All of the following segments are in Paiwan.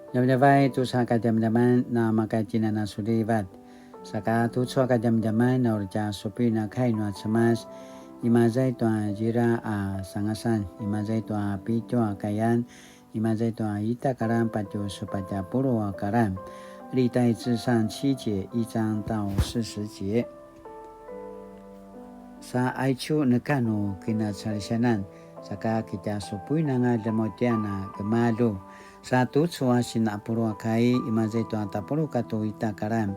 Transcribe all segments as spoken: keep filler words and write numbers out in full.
Djavadjavay tusa kadjamadjaman na maka tjinana sulivat. Saka tucu a kadjamadjaman na uri tja supuin a kai nua Cemas, imaza i tua Zira a sangasan, imaza i tua pitju a kayan, imaza i tua ita karan patju sepatj a puluq a karan. 历代志上七节一章到四十节. Sa aicu neka nu kinacalisianan, saka kitja supuin anga djemautian a gemalju. Sa tucu a sinapulu a kai, imaza i tua tapuluq katua ita karan.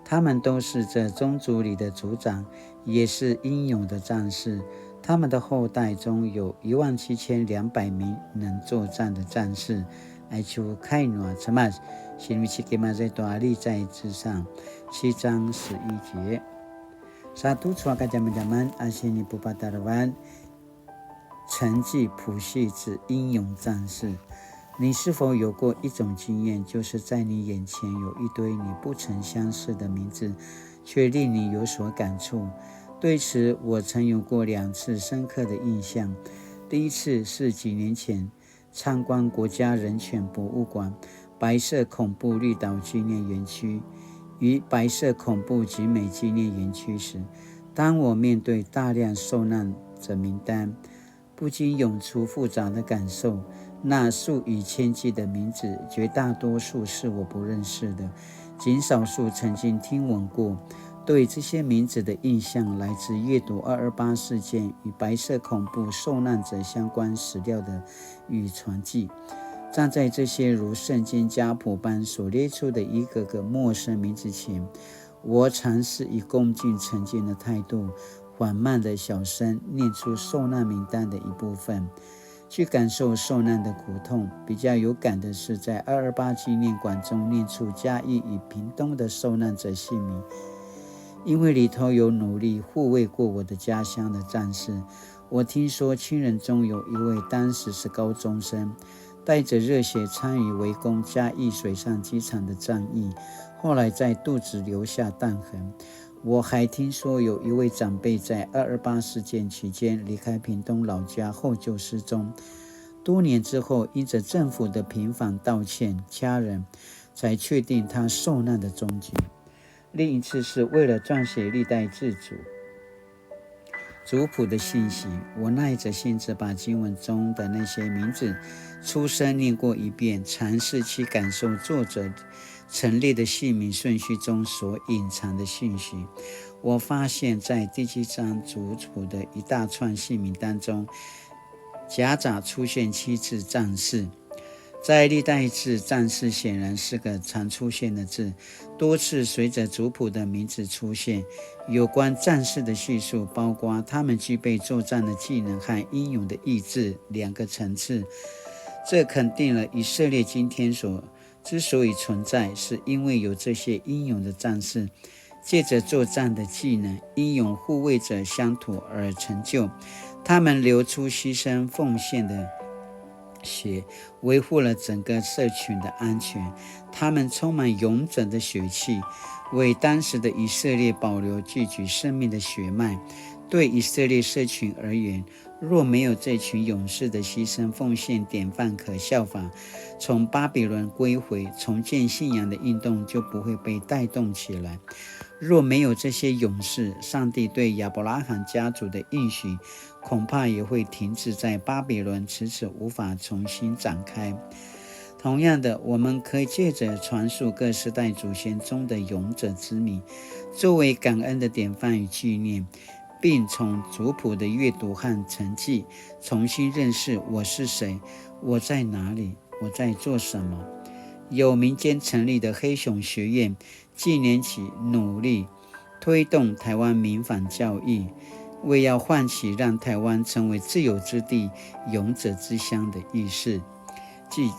他们都是这宗族里的族长，也是英勇的战士。他们的后代中有一万七千两百名能作战的战士。Aicu kai nua Cemas, sinivecik imaza i tua 历代志上七章十一节. Sa tucu a kadjamadjaman a sinipupatarevan, 承继谱系之英勇战士。你是否有过一种经验，就是在你眼前有一堆你不曾相识的名字，却令你有所感触？对此，我曾有过两次深刻的印象。第一次是几年前，参观国家人权博物馆白色恐怖绿岛纪念园区与白色恐怖景美纪念园区时，当我面对大量受难者名单，不禁涌出复杂的感受。那数以千计的名字，绝大多数是我不认识的，仅少数曾经听闻过。对这些名字的印象来自阅读二二八事件与白色恐怖受难者相关史料的与传记。站在这些如圣经家谱般所列出的一个个陌生名字前，我尝试以恭敬沉静的态度，缓慢的小声念出受难名单的一部分，去感受受难的苦痛。比较有感的是，在二二八纪念馆中念出嘉义与屏东的受难者姓名，因为里头有努力护卫过我的家乡的战士。我听说亲人中有一位当时是高中生，带着热血参与围攻嘉义水上机场的战役，后来在肚子留下弹痕。我还听说有一位长辈在二二八事件期间离开屏东老家后就失踪，多年之后因着政府的平反道歉，家人才确定他受难的踪迹。另一次是为了撰写历代志族族谱的信息，我耐着性子把经文中的那些名字出声念过一遍，尝试去感受作者陈列的姓名顺序中所隐藏的信息。我发现，在第七章族谱的一大串姓名当中，夹杂出现七次战士。在历代志，战士显然是个常出现的字，多次随着族谱的名字出现。有关战士的叙述，包括他们具备作战的技能和英勇的意志两个层次。这肯定了以色列今天所之所以存在，是因为有这些英勇的战士，借着作战的技能，英勇护卫着乡土而成就。他们流出牺牲奉献的血，维护了整个社群的安全。他们充满勇者的血气，为当时的以色列保留继续生命的血脉。对以色列社群而言，若没有这群勇士的牺牲奉献典范可效法，从巴比伦归回重建信仰的运动就不会被带动起来。若没有这些勇士，上帝对亚伯拉罕家族的应许恐怕也会停止在巴比伦，迟迟无法重新展开。同样的，我们可以借着传述各世代祖先中的勇者之名，作为感恩的典范与纪念，并从族谱的阅读和承继重新认识我是谁，我在哪里，我在做什么。由民间成立的黑熊学院近年起努力推动台湾民防教育，为要唤起让台湾成为自由之地、勇者之乡的意识，继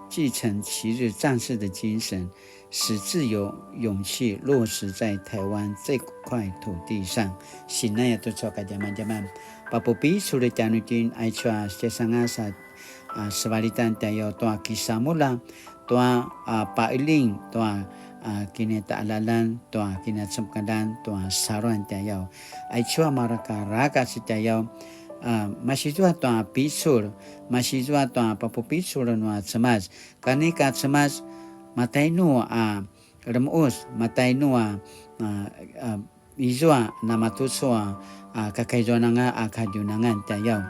继承昔日战士的精神，使自由勇气落实在台湾这块土地上。Sinaya tucu a kadjamadjaman. Papupicul tjanuitjen aicu a sitjasanga sa a, sevalitan tjayaw tua kisamulja, tua, a, paqiljing, tua, a, kinitaqaljan, tua kinacemekalan, tua saluan tjayaw. Aicu a mareka rakac tjayaw, a, masizua tua picul, masizua tua papupicul nua Cemas. Kanika Cemas, matainu a remuus, matainu a, a, a, izua namatucu a, a, kakaizuananga a kadjunangan tjayaw.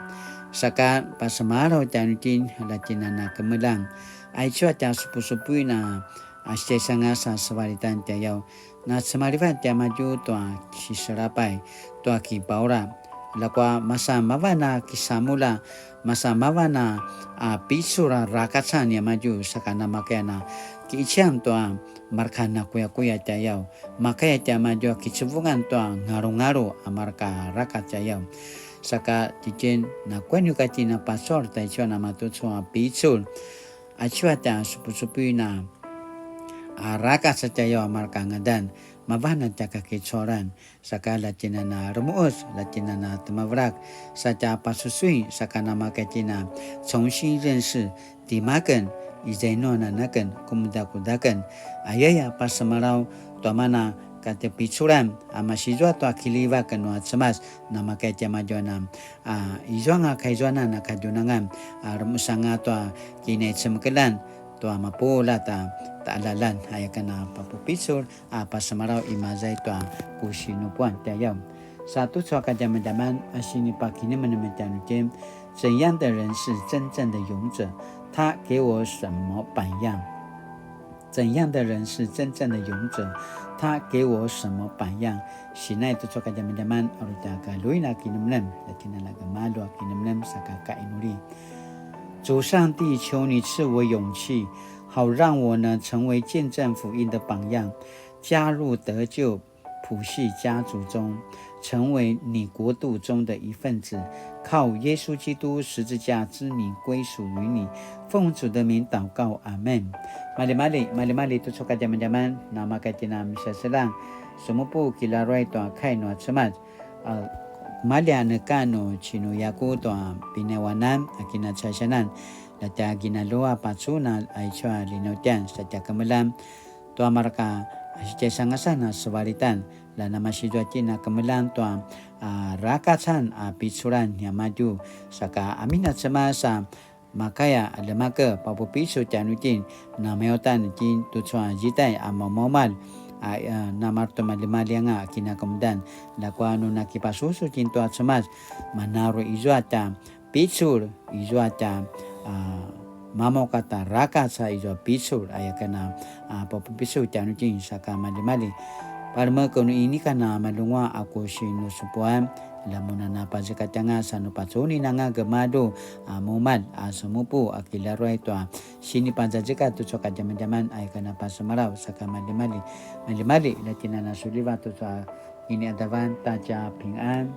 Saka pasemalaw tjanuitjen, la tjen a na kemeljang. Aicu a tja supusupuin a, a, sitjaisangas a sevalitan tjayaw. Na cemalivat tiamadju tua kiselapay, tua kipaula. Ljakua masa mavan a kisamulja, masa mavan a, a, picul a rakac a niamadju, saka namakaya na ki'iciang tua marka nakuyakuya tjayaw. Makaya tiamadju a kicevungan tua ngalungalu a marka rakac tjayaw. Saka titjen nakuya nu ka tjen a pacul taicu a namatucu a picul. Aicu a tja supusupuin a, a, rakac tjayaw a marka ngadan, mavan a tja kakicualan, saka la tjen a na remuus, la tjen a na temavelak, sa tja pasusui, saka namakaya tjen a 重新认识 timaken, izainuanan aken, kumudakudaken, ayaya pasemalaw tua mana katepiculan, a masizua tua kiljivak nua Cemas, namakaya tiamadju a na, a, izuanga kaizuanan a kadjunangan, a, remusanga tua kinaicemekeljan, tua mapuljat a ta'alja'aljan, aya ken a papupicul, a pasemalaw imaza i tua ku sinupuan tjayaw. Sa tucu a kadjamadjaman a sinipakinemenem tjanuitjen, 怎样的人是真正的勇者？他给我什么榜样？怎样的人是真正的勇者？他给我什么榜样？Sinai tucu a kadjamadjaman, aru tja kaluin a kinemenem, la tjen a na gemalju a kinemenem, saka kainuli. 主上帝，求你赐我勇气，好让我呢成为见证福音的榜样，加入得救谱系家族中，成为你国度中的一份子，靠耶稣基督十字架之名归属于你。奉主的名祷告，阿们。Maljimalji, maljimalji tucu a kadjamadjaman, namakaya tjen a misaseljang, semupu kilaruay tua kai nua Cemas, a, malja neka nu cinuyaku tua pinaiwanan a kinacaisanan, la tja kinalua pacuna aicu a linautjan sa tja kemeljang tua marka sitjaisangasan a sevalitan, la namasizua tjen a kemeljang tua, a, rakacan a piculan niamadju, saka amin a Cemas a makaya a ljemake papupicul tjanuitjen, namautan itjen tucu a zitai a mamaumalj, a, a, namaretimaljimalji anga kinakemudan, ljakua nu nakipasusu itjen tua Cemas, manaru izua tja picul, izua tja, a, mamaw kata rakac a izua picul, aya ken a, a, papupicul tjanuitjen saka maljimalji. Palemek nu inika na malunguaq a ku sinusupuan, la mun a napazekatj anga sa nu pacunin anga gemalju, a, mumalj, a, semupu, a, kilaruay tua sinipazazekatj tucu a kadjamadjaman, aya ken a pasemalaw saka maljimalji. Maljimalji, la tjen a na suliva tucu a ini adavan ta tja pingan.